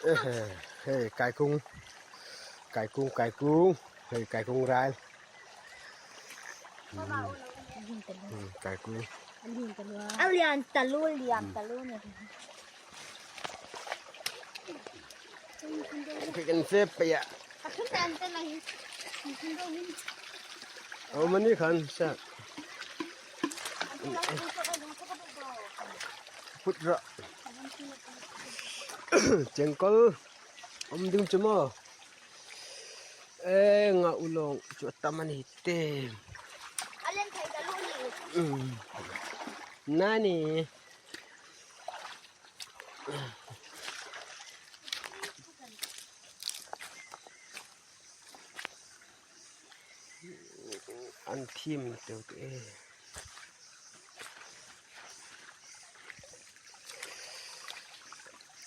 Ehe hei kaikung kaikung kaikung hei kaikung ral kaikung A lian talu lian talu ni. Kan se paya. Oh mani khan sa. Put ra. Chengkawl awm ding chu maw eng a ulawng chu a tam a ni te nani an thim teuh teh e.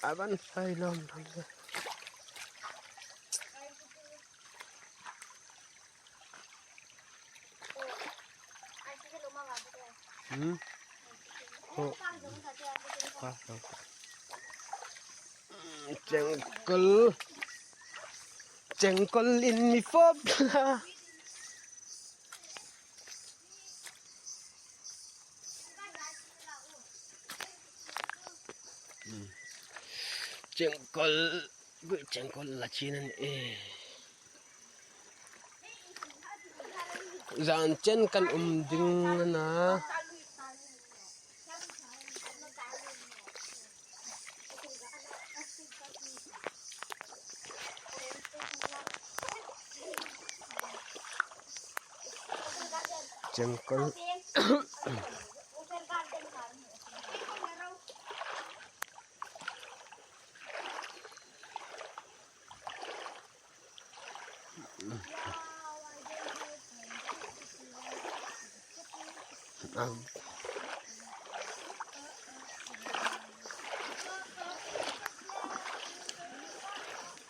A van fai lawm lawm ve. Hmm. Oh. Chengkawl chengkawl in mi fawp la. Chengkawl chengkawl la chin a ni e. Zan chen kan um ding a. Chengkawl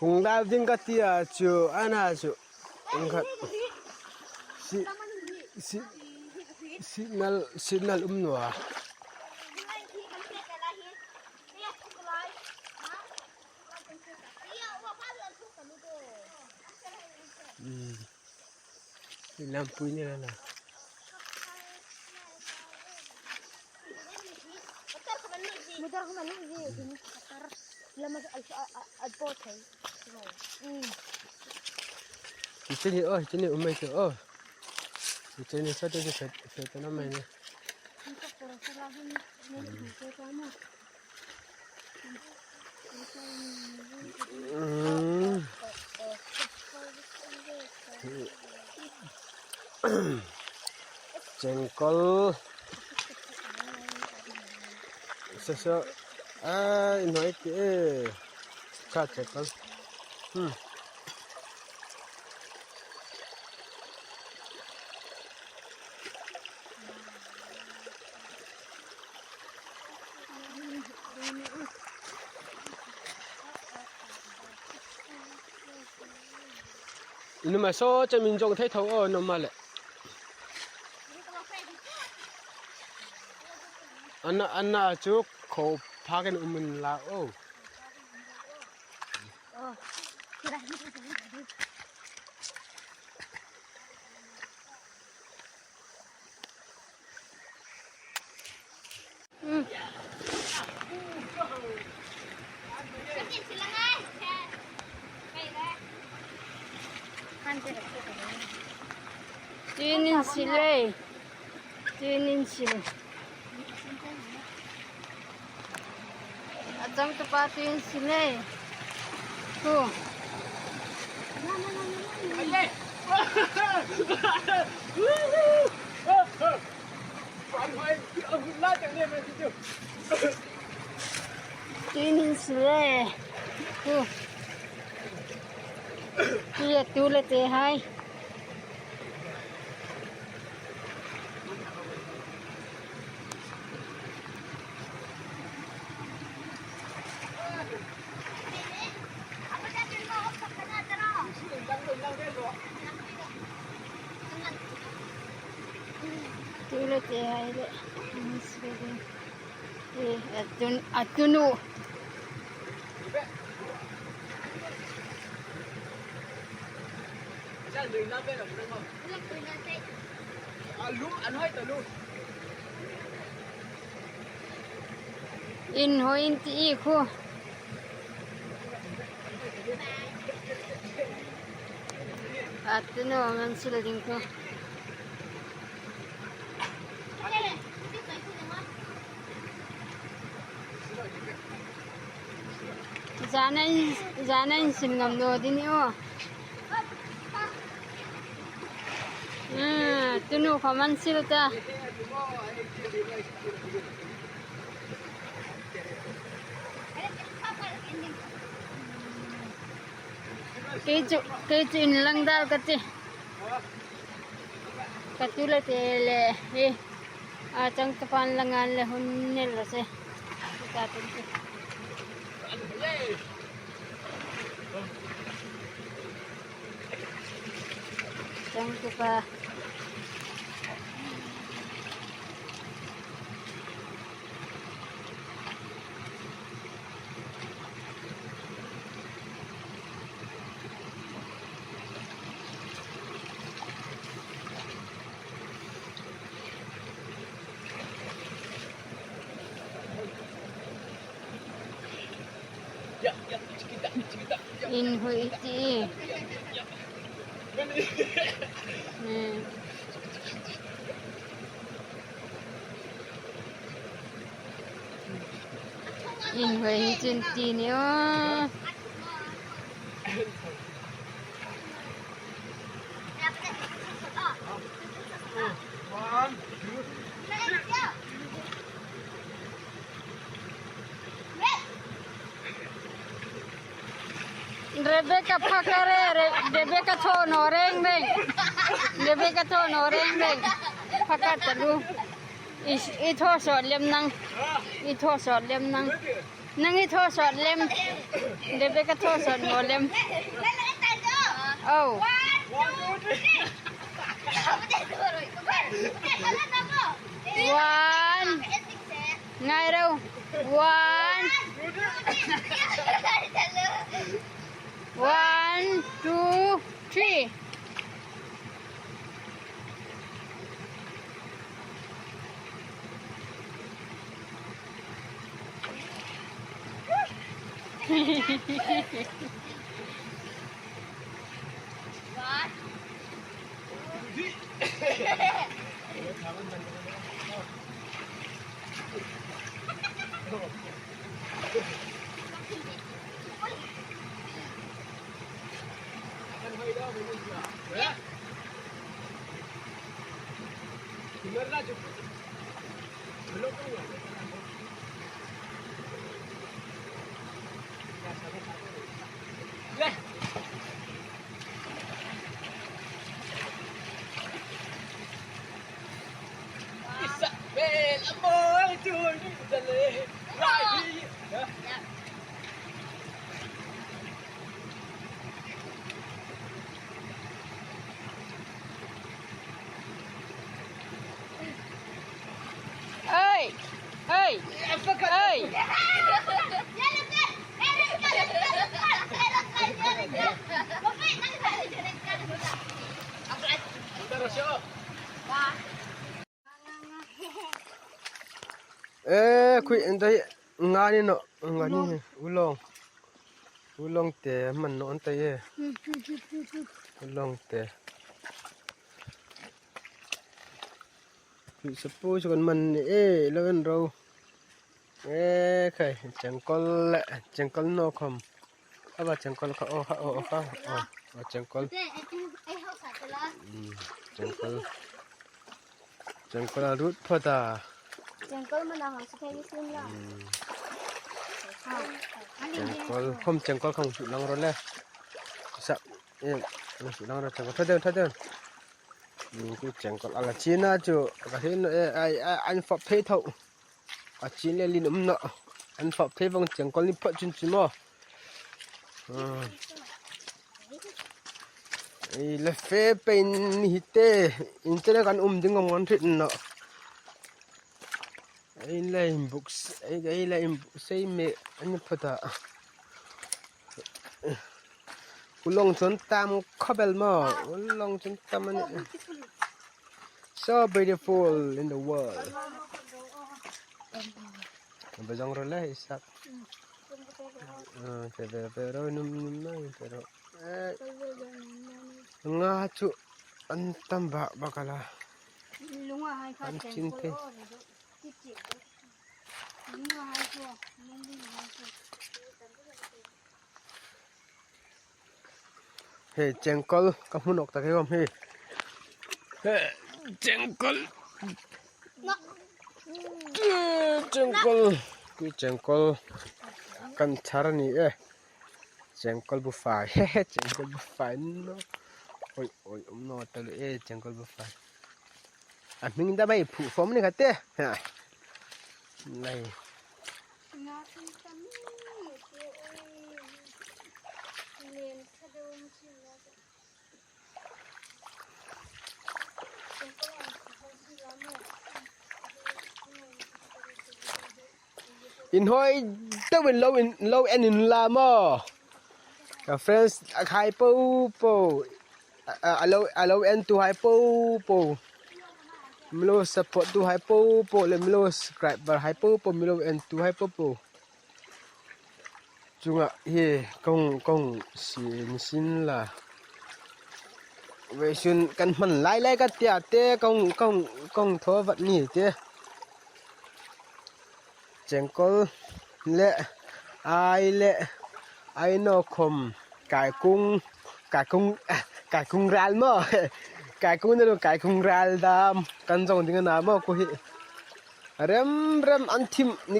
Hung dal ding ka ti ah cu ana cu ngkhat si si signal signal um nua. Lampui ni la. Chini oh chini umai chu oh chini sa te chu fe te na mai ni. Chengkawl sasa a inhnuai tih e kha chengkawl hmm. Numa saw che min jong thei tho aw numa le anna anna chu kho phakin umin la aw. Tuinin sila eh. Tuinin sila. A changtupa tuin sila eh. Khu. Tuinin sila eh. Khu. Tu le tu le te hai. Tu le te hai le. Atunu. In hawi in ti i khu. A tunu ngan sil ding khu. Zan a in sim ngam lo ding i aw. Tunu kha man sil ta. Kei cu kei cu in lang dal ka ti. Ka tu le te le hi a chang tafan langan le hun nel ra se. Ta tun tu. Chang tu pa. In hui ti. In hui hi cun ti nih aw. Rebecca phakare Rebecca tho no reng reng Rebecca tho no reng reng phakat talu i tho sot lem nang i tho sot lem nang nang i tho sot lem Rebecca tho sot no lem oh one Ngai ro. One. One, two, three. Ơi! Ơi! Ơi! E khui en dai nga ni no nga ni ulong ulong te man no an tai e ulong te sapu chu kan man ni e lo en ro e khai chengkawl leh chengkawl no khawm Aba chengkawl kha aw kha aw kha aw chengkawl chengkawl chengkawl a rut phawt a chengkawl khawm chengkawl kha hmuh lang rawh le sak hmuh lang rawh chengkawl tha deuh tha deuh chengkawl a la chin a chu ka hriat ai an fawp phei tho. A chin le lin um na an fap thei vang chengkawl ni phah chin chu maw ei le fe pain ni hi te in te kan um ding ngam ngan thit na ei le in buk ei ei le in buk sei me an phata kulong chon tam khawvel maw lawng chu an tam a ni so beautiful in the world va zawng rawh le Isak nga chu an tam vah bak a la an chin thei. Hei chengkawl ka hmun awk tak hi a awm hei chengkawl chengkawl tui chengkawl kan chhar a ni e chengkawl bufai chengkawl bufai awih awih awm lo ta leh e chengkawl bufai. A hming deuh a inphuh fawm a ni khat e nai. Inhawi deuh in lo in lo en in la maw ka friends a khai po po. A lo en tu hai po po milo support tu hai po po leh milo subscriber hai po po milo en tu hai po po chungah hi kawng kawng si ni sin la veisun kan hman lai lai ka tia te kawng kawng kawng thaw vat ni te chengkawl leh ai leh ainaw khawm kaikung kaikung kaikung ral maw kaikung ni lo kaikung ral dam kan zawng ding a na maw ku hi rem rem an thim ni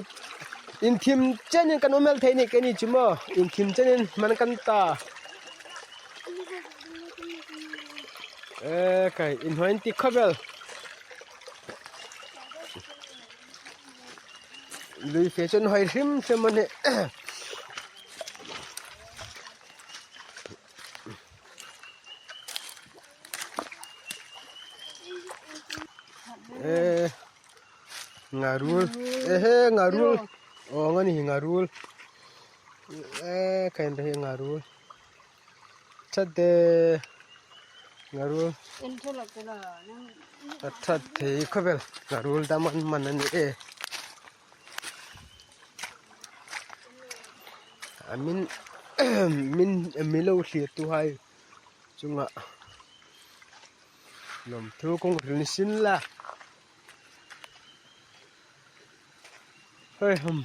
inthim chenin kan awm el thei ni keini chu maw inthim chenin hman kan ta e kai inhnuai an ti khawp vel. Lui fe chuan hawi hrim hrim a ni. Eh ngarul ehe ngarul aw nga ni hi ngarul eh khain hi ngarul that te ngarul a that thei khawvel ngarul dam an man a ni e a min min milo thlir tu hai chungah lawmthu kawng rin sin la. Hei hum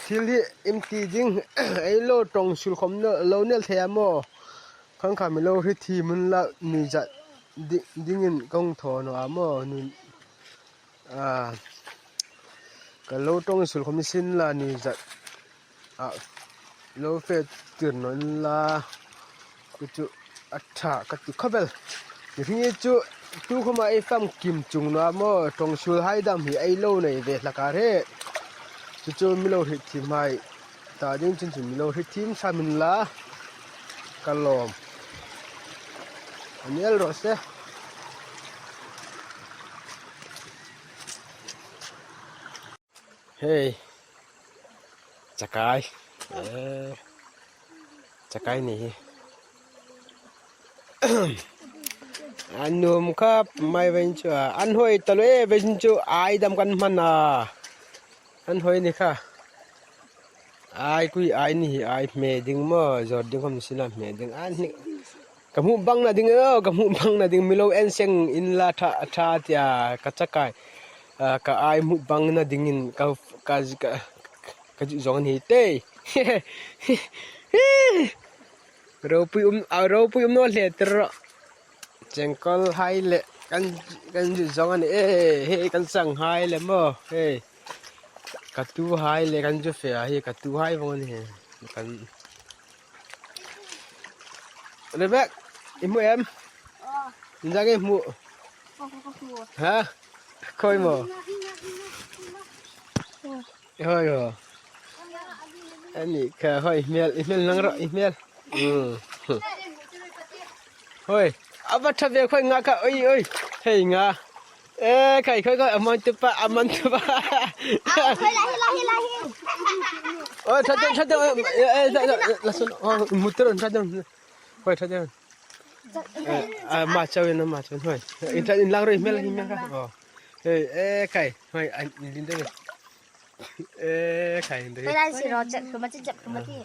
thil hi inti ding ei lo tawng sul khawm lo nel thei a maw khang kha milo hi thi mun la nui zat ding in kawng thaw nuah a maw nui ah ka lo tawng sul khawm sin la nui zat ah lo fe tir nawn la chu chu a tha ka ti khawp vel mihring hi chu tu khawma ei famkim chung nuam maw tawng sul hai dam hi ei lo nei ve hlak a reh chu chu milo hrih thim hai tah ding chin chu milo hrih thim tham in la ka lawm a nial rawh se. Hei chakai eh chakai ni hi a nuam khap mai vein chu a an hawi ta lo e vein chu ai dam kan hman a an hawi ni kha ai kui ai ni hi ai hme ding maw zawr ding khawm si la hme ding a hnik ka hmuh bang na ding aw ka hmuh bang na ding milo en seng in la tha tha tia ka chakai ka ai hmuh bang na ding in ka ka ka duh zawng a ni te ropui um a ropui um nawn hle tir rawh chengkawl hai leh kan kan duh zawng a ni e hei kan sanghai leh maw hei ka tu hai leh kan zu fe ah hi ka tu hai vawng a ni kan Rebek i hmu em inzah nge i hmuh ha khawi maw hawi maw ani kha hawi hmel i hmel nang rawh i hmel hawi a va tha ve khawi nga kha oi oi hei nga e khai khawi khawi a man te pa a man te pa oi tha deuh tha deuh e la sun mu te tha deuh hawi tha deuh. Ma chau in ma chau hoi. In in lang roi hmel hi hmel kha. Oh. Hei e kai hoi an lin de. E kai de. Hei lai si ro chep kuma chi chep kuma ti.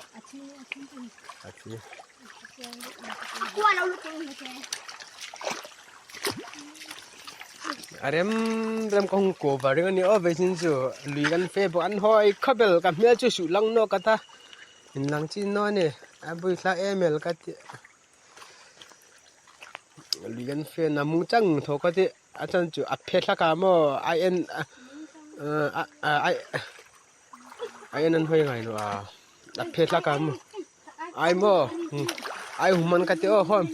Achi. Kwa lo lu tung ni ke. Arem rem kong ko ba ring ani o ve chin chu lui kan fe bo an hoi khabel ka hmel chu su lang no ka ta. In lang chin no ani a bui thla emel ka ti. Lui kan fe na mung chang tho ka ti a chan chu a phe thla ka maw ai en ai ai en an hoi ngai lo a a phe thla ka maw ai maw ai human ka ti aw hom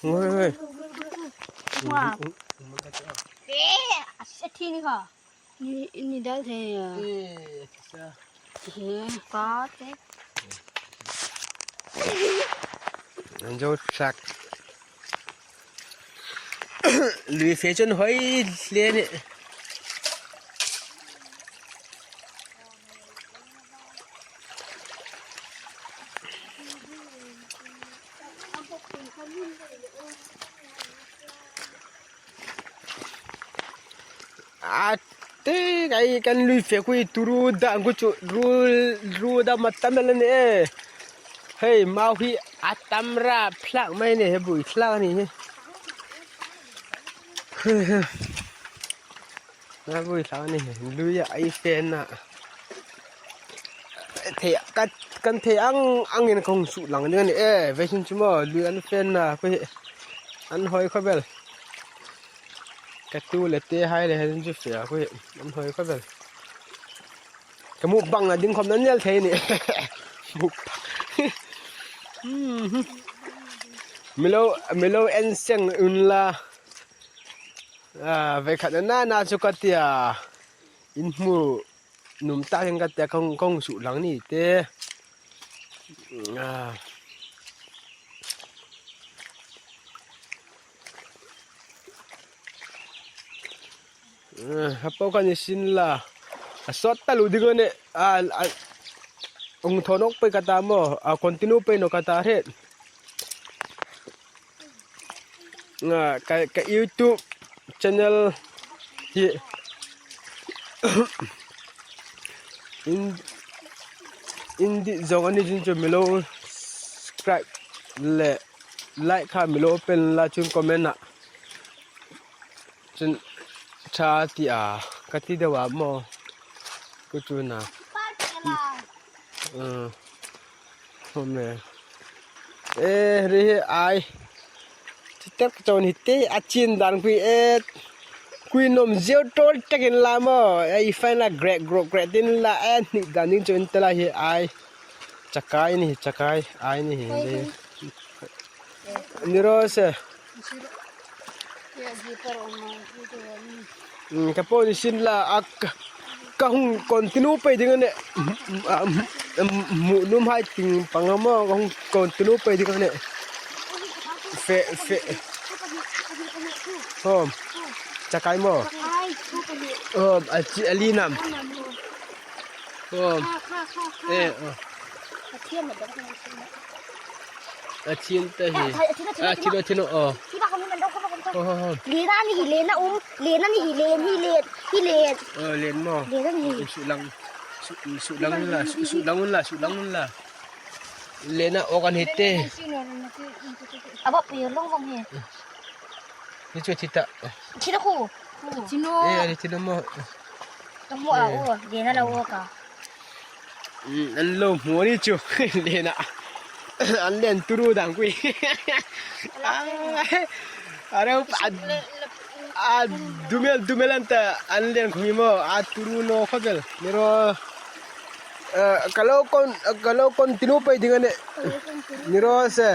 hoi hoi Ni dal the Ka te. An zo sak lui fe chuan hawi hle a ni. A te kai kan lui fe kui turu dah ang ku chu rul ru da ma tam el ani e hei mau hi a tam rap thlak mai ani he bui thlak ani hi a bui thlak ani lui a ai fan a thei kan kan thei ang ang in kawng suh lang ani e vei chu maw lui an fan a khawi an hawi khawvel. Ka tu le te hai le hen chu fia ku hi an hawi khawp vel ka mukbang a ding khawp nan nel thei a ni mukbang milo milo en seng un la ah vekhat na na chu ka tia in hmu num tak hian ka tia kawng kawng suh lang ni te ah. Hapo kan i sin la a sawt ta lu ding ane a ung thaw nawk pei ka ta maw a continue pei nawk ka ta hret ka ka youtube channel hi in in dih zawng ani chin chu milo subscribe leh. Like kha milo pen la chun comment ah chun tha ti a ka ti deuh ah maw ku chun a umm hom e e ri hi ai chi tak chawn hi te a chin dan kui e kui nawm zeu tawl takin la maw ei fan a greh grok greh tin la e hnih dan ding chuan ti lai hi ai. Chakai ni chakai ai ni hi ni ro se ka pawh ni sin la a ka hung continue pei ding ane hmuh num hai ting panga maw ka hung continue pei ding ane fe fe hom chakai maw hom a chi a li nam. A chin te hi a chin a chin aw Len ani hi len a um len ani hi len hi len hi len ờ len maw su lang su lang la su lang la su lang la len a awk an hi te a bawp pi long vong hi ni chu thi ta thi na khu e ani thi na maw An lo hmu a ni chu len ah an len turu dang pui a reuh a dumel dumel an ta an len khum hi maw a turu no khawp vel ni rawh ka lo ka lo continue pei ding a ni ni rawh se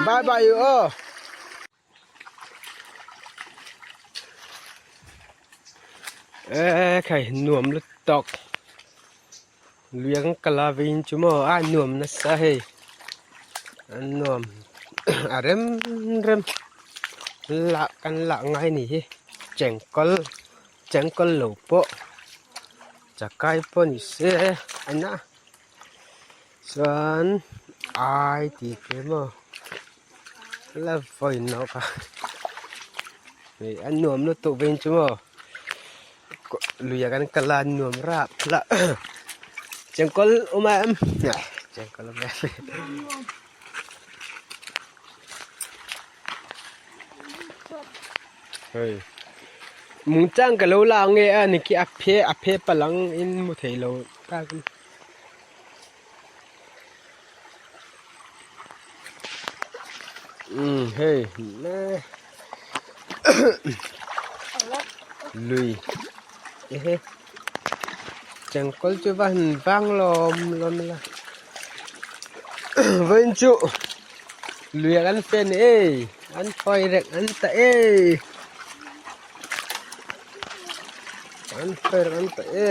bye bye u aw. E khai nuam lu tawk luiang kala vein chu maw a nuam nasa hei a nuam a rem rem lah kan lah ngai ni hi chengkawl chengkawl lo pawh chakai pawh ni se a na chuan ai tih te maw. La vawi nawk a hei a nuam lutuk vein chu maw lui ah kan kal a an nuam rap la chengkawl awm a em chengkawl awm em hei mungchang ka lo la ang e a ni khi a phe a phe palang in mu thei lo tak in. Umm hei lui ehe chengkawl chu va han vang lawm lawm ila vawiin chu lui ah kan fan e an phawi rek an ta e an phawi rek an ta e.